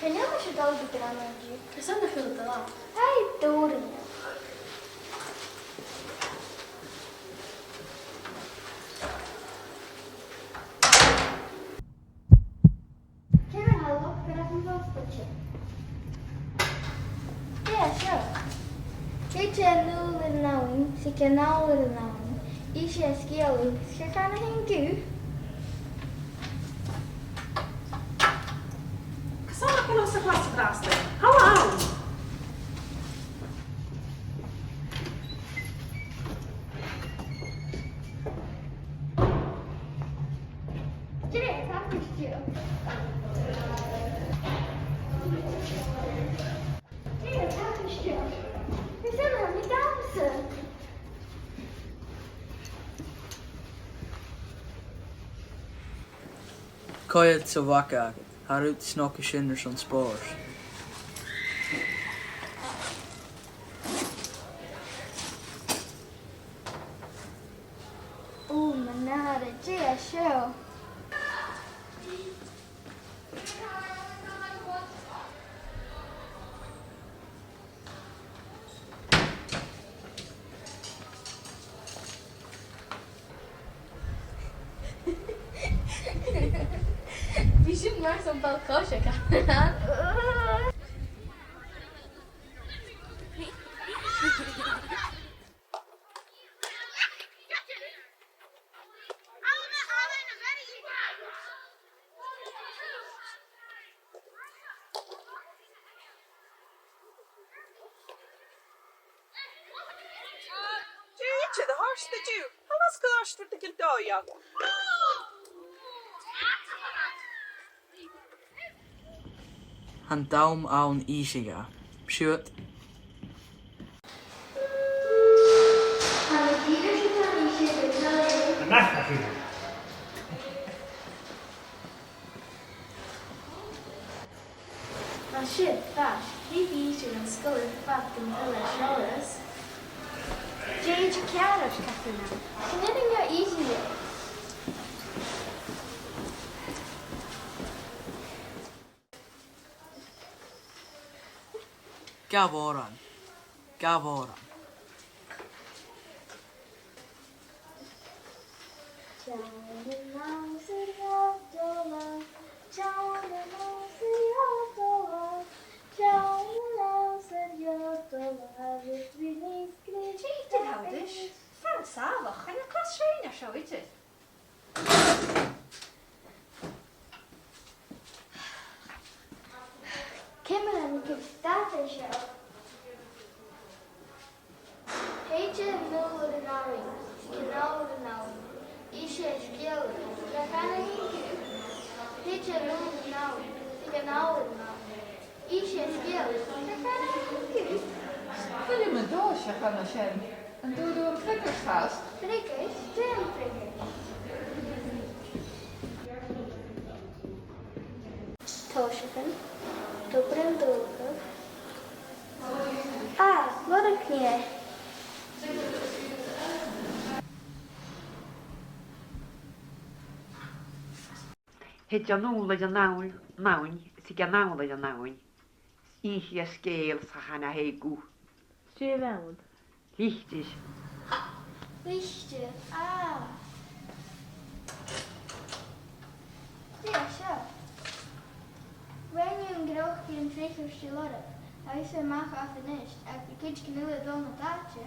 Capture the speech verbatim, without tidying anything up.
Chan eil mise a' dol gu gràin an-diugh. Carson nach eil thu a' dol? Tha e dòrainneach. Ciamar a tha luchd-crathadh an fhosgailte? Dè seo? Thèid e a-null air an abhainn, thig e a-nall air an abhainn, innsidh e sgeul, 's cha chan e fhèin guth. Carson nach eil thu sa chlas an-dràsta? Thalla ann! Dè tha a' tachairt? Dè tha a' tachairt? Is e mi dannsa. Coimhead sa bhaga agad, tha rud snog an sin airson spòrs. Ò, mo nàire, dè seo? Bidh sin mar sin ball-coise, Catherine. Dè idir a th' ort an-diugh? Tha fhios gun do dh'òrdaich thu dòigh. Tha an t-àm ann innse e. Siuthad. An-dràsta. Tha sibh faisg. Bidh sibh an sgoil air fad gun tuilleadh seòlas. Dè tha ceàrr, a Chatrìona? Chan eil mi innse. Gabh òran. Gabh òran. Dè tha thu a' dèanamh? Fan sàmhach, chan eil clas seo a' seinn seo idir. Ciamar a tha mi a' cur stad air seo? Thèid e a-null air an abhainn, thig e a-nall air an abhainn, innsidh e sgeul, cha chan e fhèin guth. Thèid e a-null air an abhainn, thig e a-nall air an abhainn, innsidh e sgeul, cha chan e fhèin guth. Cò am dòigh a th' ann an sin? An d' fhuair thu am freagairt fhathast? Freagairt? Dè am freagairt? Tòisichidh mi. Tobar an dùthcha. Ah, lorg mi e. Thèid e a-null air an abhainn, thig e a-nall air an abhainn. Innsidh e sgeul, 's cha chan e fhèin guth. Dè bh' ann? Litir. Litir, ah. Dè seo? Rinn thu an gnothach air an t-sreothart a lorg. Tha thusa a-mach à Fionn a-nis, ach bidh cuideigin eile a' dol nad àite.